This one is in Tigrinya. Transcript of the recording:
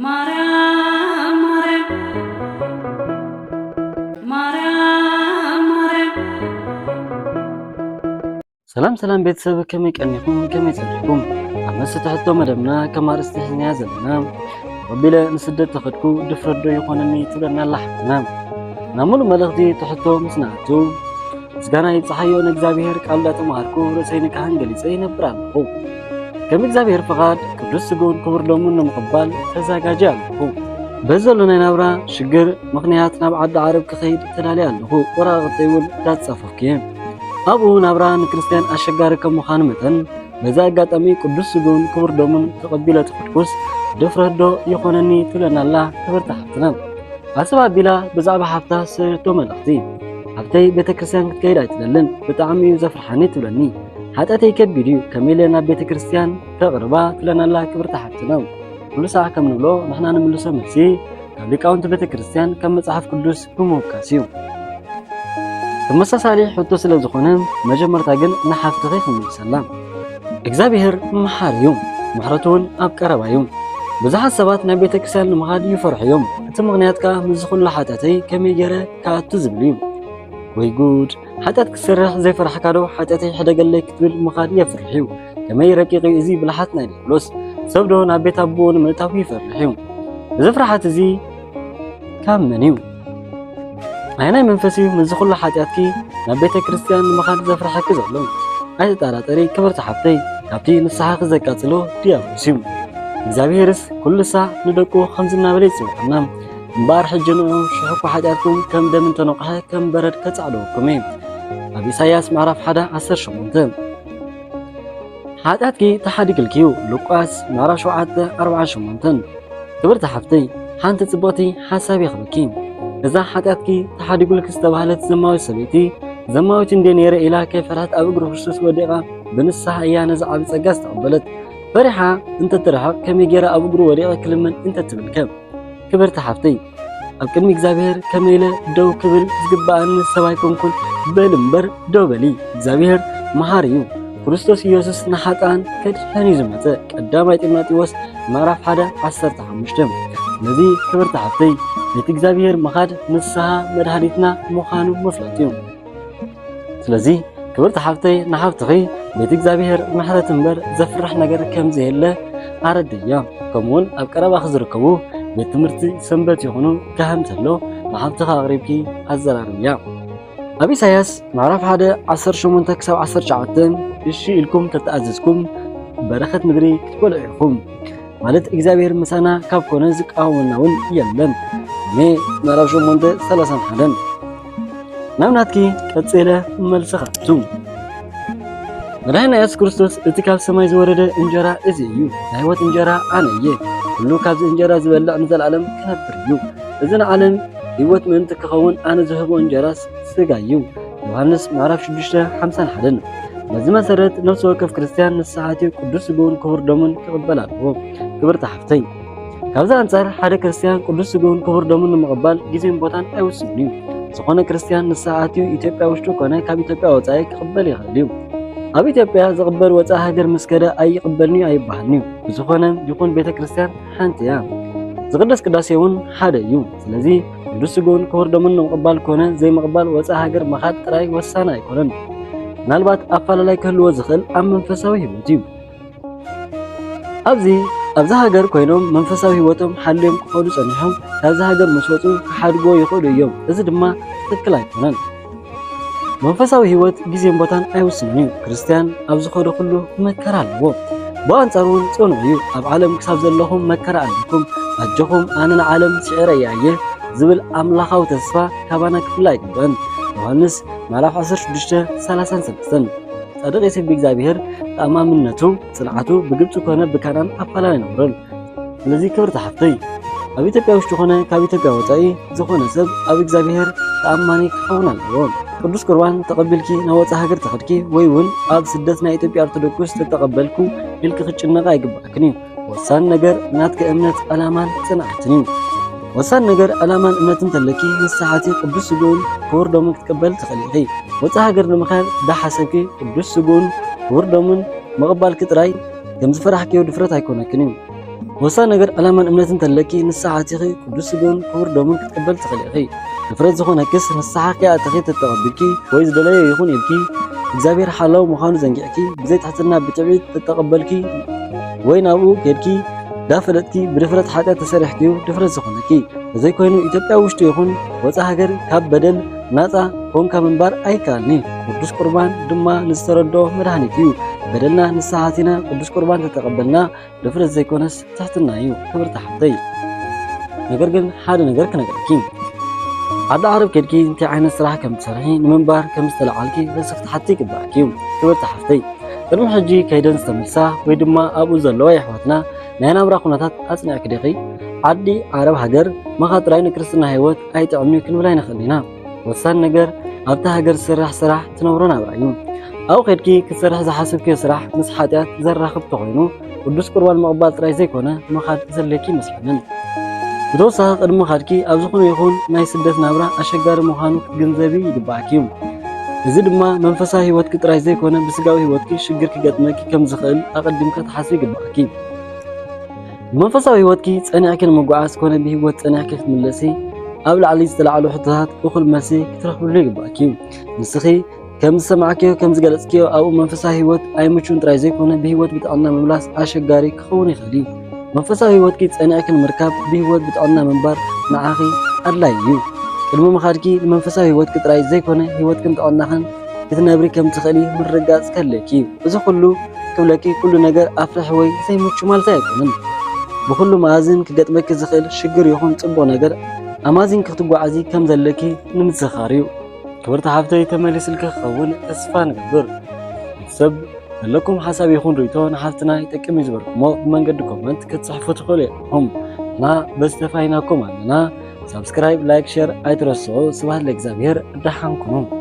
ማርያም ማርያም ማርያም ማርያም። ሰላም ሰላም ቤተሰብ፣ ከመይ ቀኒኹም? ከመይ ጸኒሕኩም? ኣብ መስተ ሕቶ መደብና ከም ኣርእስቲ ሒዝናያ ዘለና፣ "ተቐቢለ ንስደት ተኸድኩ፣ ድፍረት ዶ ይኾነኒ?" ትብለና ኣላ ሓፍትና። ናብ ሙሉእ መልእኽቲ እቲ ሕቶ ምስ ንኣቱ፣ "ምስጋና ይብጽሓዮ ንእግዚኣብሔር፣ ቃል እንዳተማሃርኩ ርእሰይ ንካህን ገሊጸ ይነብር ኣለኹ። ከም እግዚኣብሔር ፍቓድ ቅዱስ ስግኡን ክቡር ደሙን ንምቕባል ተዛጋጂ ኣለኹ። በዚ ዘሎ ናይ ናብራ ሽግር ምኽንያት ናብ ዓዲ ዓረብ ክኸይድ ተዳልየ ኣለኹ። ወረቓቕተይ እውን እንዳተጻፈፍኩ እየ። ኣብኡ ናብራ ንክርስትያን ኣሸጋሪ ከም ምዃኑ መጠን፣ በዚ ኣጋጣሚ ቅዱስ ስግኡን ክቡር ደሙን ተቐቢለ ተኸድኩስ ድፍረት ዶ ይኾነኒ?" ትብለና ኣላ ክብርቲ ሓፍትና። ኣሰብ ኣቢላ ብዛዕባ ሓፍታ ዝሰደደቶ መልእኽቲ፣ "ሓፍተይ ቤተ ክርስቲያን ክትከይድ ኣይትደልን፣ ብጣዕሚ እዩ ዘፍርሓኒ" ትብለኒ። "ሓጢኣተይ ከቢድ እዩ፣ ከመይ ኢለ ናብ ቤተ ክርስቲያን ከቕርባ?" ትብለና ኣላ ክብርቲ ሓፍትና። ኩሉ ሳዕ ከም ንብሎ ንሕና ንምልሶ መልሲ ካብ ሊቃውንቲ ቤተ ክርስቲያን ካብ መጽሓፍ ቅዱስ ብምውካስ እዩ። ተመሳሳሊ ሕቶ ስለ ዝኾነ፣ መጀመርታ ግን ንሓፍትኺ ክምልሰላ። እግዚኣብሔር መሓሪ እዩ፣ ምሕረቱ እውን ኣብ ቀረባ እዩ። ብዙሓት ሰባት ናብ ቤተ ክርስቲያን ንምኻድ ይፈርሑ እዮም። እቲ ምኽንያት ከኣ ምስዚ ኩሉ ሓጢኣተይ ከመይ ገይረ ክኣቱ ዝብል እዩ። ወይ ጉድ! ሓጢኣት ክትሰርሕ ዘይፈራሕካ ዶ ሓጢኣተይ ሕደገለይ ክትብል ምኻድ የፍርሕ እዩ። ከመይ ረቂቕ እዩ እዚ ብልሓት ናይ ዲያብሎስ! ሰብ ዶ ናብ ቤት ኣቦኡ ንምእታው ይፈርሕ እዩ? እዚ ፍርሓት እዚ ካብ መን እዩ? ኣየናይ መንፈስ እዩ ምስዚ ኩሉ ሓጢኣትኪ ናብ ቤተ ክርስቲያን ንምኻድ ዘፍርሐኪ ዘሎ? ኣይትጠራጠሪ ክብርቲ ሓፍተይ፣ ካብቲ ንስሓኺ ዘቃጽሎ ዲያብሎስ እዩ። እግዚኣብሄርስ ኩሉ ሳዕ ንደቁ ከምዚ እናበለ ይጽውዓና። እምበኣር ሕጂ ንዑ፣ ሽሕ እኳ ሓጢኣትኩም ከም ደም እንተነቕሐ፣ ከም በረድ ከጻዕደወኩም እየ። ኣብ ኢሳይያስ ምዕራፍ ሓደ ዓሰርተ ሸሞንተ። ሓጢኣትኪ ተሓዲግልኪ እዩ። ሉቃስ ምዕራፍ ሸውዓተ ኣርብዓን ሸሞንተን። ክብርቲ ሓፍተይ፣ ሓንቲ ጽብቕቲ ሓሳብ የኽብኪ። እዛ ሓጢኣትኪ ተሓዲጉልኪ ዝተባህለት ዘማዊት ሰበይቲ፣ ዘማዊት እንድየ ነይረ ኢላ ከይፈርሐት ኣብ እግሪ ክርስቶስ ወዲቓ ብንስሓ እያ ነዚ ዓቢ ጸጋ ዝተቐበለት። ፈሪሓ እንተትርሕቕ ከመይ ገይራ ኣብ እግሩ ወዲቐ ክልምን እንተትብል ከ? ክብርቲ ሓፍተይ፣ ኣብ ቅድሚ እግዚኣብሔር ከመይ ኢለ ደው ክብል ዝግብኣኒ ሰብ ኣይኮንኩን? በሊ እምበር ደው በሊ። እግዚኣብሔር መሓሪ እዩ። ክርስቶስ ኢየሱስ ንሓጥኣን ከድሕን እዩ ዝመጸ። ቀዳማይ ጢሞቴዎስ ምዕራፍ ሓደ ዓሰርተ ሓሙሽተ። ስለዚ ክብርቲ ሓፍተይ፣ ቤት እግዚኣብሔር ምኻድ ንስሓ መድሃኒትና ምዃኑ ምፍላጥ እዩ። ስለዚ ክብርቲ ሓፍተይ፣ ንሓፍትኺ ቤት እግዚኣብሔር ምሕረት እምበር ዘፍርሕ ነገር ከም ዘየለ ኣረድእያ። ከምኡውን ኣብ ቀረባኺ ዝርከቡ ቤት ትምህርቲ ሰንበት ይኹኑ ካህን ተሎ ንሓፍትኺ ኣቕሪብኪ ኣዘራርብያ። ኣብ ኢሳይያስ ምዕራፍ ሓደ ዓሰርተ ሸሞንተ ክሳብ ዓሰርተ ትሽዓተ፣ "እሺ ኢልኩም ተተኣዘዝኩም፣ በረኸት ምድሪ ክትበልዑ ኢኹም። ማለት እግዚኣብሔር ምሳና ካብ ኮነ ዝቃወመና እውን የለን." ሮሜ ምዕራፍ ሸሞንተ ሰላሳን ሓደን። ናብ ናትኪ ቀጺለ መልሲ ክኣቱ። መድሓኒና የሱስ ክርስቶስ፣ "እቲ ካብ ሰማይ ዝወረደ እንጀራ እዚ እዩ፣ ናይ ህይወት እንጀራ ኣነ እየ። ኩሉ ካብዚ እንጀራ ዝበልዕ ንዘለኣለም ክነብር እዩ። እዚ ንዓለም ህይወት ምእንቲ ክኸውን ኣነ ዝህቦ እንጀራስ ስጋ እዩ።" ዮሃንስ ምዕራፍ ሽዱሽተ ሓምሳን ሓደን። በዚ መሰረት ነፍሲ ወከፍ ክርስትያን ንስሓ ኣትዩ ቅዱስ ስግኡን ክቡር ደሙን ክቕበል ኣለዎ። ክብርቲ ሓፍተይ፣ ካብዚ ኣንጻር ሓደ ክርስትያን ቅዱስ ስግኡን ክቡር ደሙን ንምቕባል ግዜን ቦታን ኣይውስንን እዩ። ዝኾነ ክርስትያን ንስሓ ኣትዩ ኢትዮጵያ ውሽጢ ኮነ ካብ ኢትዮጵያ ወጻኢ ክቕበል ይኽእል እዩ። ኣብ ኢትዮጵያ ዝቕበል ወጻኢ ሃገር ምስ ከደ ኣይቕበልን እዩ ኣይበሃልን እዩ። ብዝኾነ ይኹን ቤተ ክርስትያን ሓንቲ እያ። ዝቕደስ ቅዳሴ እውን ሓደ እዩ። ስለዚ ቅዱስ ስግኡን ክቡር ደሙን ንምቕባል ኮነ ዘይምቕባል ወጻኢ ሃገር ምኻድ ጥራይ ወሳኒ ኣይኮነን። ምናልባት ኣፈላላይ ክህልዎ ዝኽእል ኣብ መንፈሳዊ ህይወት እዩ። ኣብዚ፣ ኣብዛ ሃገር ኮይኖም መንፈሳዊ ህይወቶም ሓልዮም ክኸዱ ጸኒሖም፣ ካብዛ ሃገር ምስ ወጹ ክሓድግዎ ይኽእሉ እዮም። እዚ ድማ ትኽክል ኣይኮነን። መንፈሳዊ ህይወት ግዜን ቦታን ኣይውስንን እዩ። ክርስትያን ኣብ ዝኸዶ ኩሉ መከራ ኣለዎ። ብኣንጻሩ እውን ጽኑዕ እዩ። ኣብ ዓለም ክሳብ ዘለኹም መከራ ኣለኩም፣ ኣጆኹም ኣነ ንዓለም ስዒረ እየ ዝብል ኣምላኻዊ ተስፋ ካባና ክፍለ ኣይግባእን። ዮሃንስ ምዕራፍ ዓሰርተ ሽዱሽተ ሰላሳን ሰለስተን። ጻድቕ የሴፍ ብእግዚኣብሔር ተኣማምነቱ፣ ጽንዓቱ ብግብጺ ኮነ ብካናን ኣፈላላይ ኣይነበሮን። ስለዚ ክብርቲ ሓፍተይ፣ ኣብ ኢትዮጵያ ውሽጢ ኮነ ካብ ኢትዮጵያ ወጻኢ ዝኾነ ሰብ ኣብ እግዚኣብሔር ተኣማኒ ክኸውን ኣለዎ። ቅዱስ ቁርባን ተቐቢልኪ ናብ ወጻኢ ሃገር ተኸድኪ ወይ እውን ኣብ ስደት ናይ ኢትዮጵያ ኦርቶዶክስ ተተቐበልኩ ኢልኪ ክትጭነቂ ኣይግባእክን እዩ። ወሳኒ ነገር ናትኪ እምነት፣ ዕላማን ጽንዓትን እዩ። ወሳኒ ነገር ዕላማን እምነትን እንተለኪ ንስሓ ኣትዩ ቅዱስ ስግኡን ክቡር ደሙን ክትቅበል ትኽእሊ ኢኺ። ወጻኢ ሃገር ንምኻድ ዳሓሰብኪ ቅዱስ ስግኡን ክቡር ደሙን ምቕባልኪ ጥራይ ከም ዝፈራሕክዮ ድፍረት ኣይኮነክን እዩ። ወሳኒ ነገር ዕላማን እምነትን እንተለኪ፣ ንስሓ ኣቲኺ ቅዱስ ስግኡን ክቡር ደሙን ክትቅበል ትኽእሊ ኢኺ። ድፍረት ዝኾነክስ ንስሓ ከይኣተኺ ተተቐቢልኪ ወይ ዝደለዮ ይኹን ኢልኪ እግዚኣብሔር ሓላው ምዃኑ ዘንጊዕኪ ብዘይ ትሕትና ብትዕቢት ተተቐበልኪ ወይ ናብኡ ከድኪ ዳፈለጥኪ ብድፍረት ሓጢኣት ተሰሪሕኪዩ ድፍረት ዝኾነኪ። እንተዘይኮይኑ ኢትዮጵያ ውሽጢ ይኹን ወፃ ሃገር ካብ በደል ናፃ ኮንካ ምንባር ኣይከኣልኒ። ቅዱስ ቁርባን ድማ ንዝተረድኦ መድሃኒት እዩ። በደልና ንስሓ ኣቲና ቅዱስ ቁርባን ተተቐበልና ድፍረት ዘይኮነስ ትሕትና እዩ ክብርቲ ሓፍተይ። ነገር ግን ሓደ ነገር ክነግረኪ። ዓዲ ዓረብ ከድኪ እንታይ ዓይነት ስራሕ ከም ትሰርሒ ንምንባር ከም ዝተለዓልኪ ርእስኪ ክትሓቲ ይግባኣኪ እዩ ክብርቲ ሓፍተይ። ቅድሚ ሕጂ ከይደን ዝተመልሳ ወይ ድማ ኣብኡ ዘለዋ የሕዋትና ናይ ናብራ ኩነታት ኣጽኒዕኪ ዲኺ? ዓዲ ዓረብ ሃገር ምኻድ ጥራይ ንክርስትና ህይወት ኣይጥዕምን እዩ ክንብል ኣይንኽእልን ኢና። ወሳኒ ነገር ኣብታ ሃገር ዝስራሕ ስራሕ ትነብሮ ናብራ እዩ። ኣብኡ ከድኪ ክትሰርሒ ዝሓሰብክዮ ስራሕ ምስ ሓጢኣት ዘራኽብ ተኾይኑ ቅዱስ ቁርባን ምቕባል ጥራይ ዘይኮነ ምኻድ ዘለኪ ይመስለንን። ብተወሳኺ ቅድሚ ምኻድኪ ኣብ ዝኾነ ይኹን ናይ ስደት ናብራ ኣሸጋሪ ምዃኑ ክትግንዘቢ ይግባኣኪ እዩ። እዚ ድማ መንፈሳዊ ህይወትኪ ጥራይ ዘይኮነ ብስጋዊ ህይወትኪ ሽግር ክገጥመኪ ከም ዝኽእል ኣቐዲምካ ትሓስቢ ይግባኣኪ። ብመንፈሳዊ ህይወትኪ ጸኒዕኪ ንምጉዓዝ ኮነ ብህይወት ጸኒዕኪ ክትምለሲ ኣብ ላዕሊ ዝተላዕሉ ሕቶታት እኹል መልሲ ክትረኽብሉ ይግባኣኪ እዩ። ንስኺ ከም ዝሰማዕክዮ ከም ዝገለጽክዮ ኣብኡ መንፈሳዊ ህይወት ኣይምቹን ጥራይ ዘይኮነ ብህይወት ብጥዕና ምምላስ ኣሸጋሪ ክኸውን ይኽእል እዩ። መንፈሳዊ ህይወትኪ ጸኒዕኪ ንምርካብ ብህይወት ብጥዕና ምንባር ንዓኺ ኣድላይ እዩ። ቅድሚ ምኻድኪ ንመንፈሳዊ ህይወትኪ ጥራይ ዘይኮነ ህይወትክን ጥዕናኽን ክትነብሪ ከም ትኽእሊ ምርግጋጽ ከድልየኪ እዩ። እዚ ኩሉ ክብለኪ ኩሉ ነገር ኣፍርሒ ወይ ዘይምቹ ማለት ኣይኮነን። ብኹሉ መኣዝን ክገጥመኪ ዝኽእል ሽግር ይኹን ጽቡቕ ነገር ኣማዚንኪ ክትጓዓዚ ከም ዘለኪ ንምዝኻር እዩ። ክብርቲ ሓፍተይ ተመሊስልኪ ክኸውን ተስፋ ንገብር። ቤተሰብ ዘለኩም ሓሳብ ይኹን ርእይቶ ንሓፍትና ይጠቅም እዩ ዝበልኩሞ ብመንገዲ ኮመንት ክትጽሕፉ ትኽእሉ ኢኹም። እና በዚ ተፋይናኩም ኣለና። ሳብስክራይብ፣ ላይክ፣ ሸር ኣይትረስዑ። ስብሐት ለእግዚኣብሔር። ደሓን ኩኑ።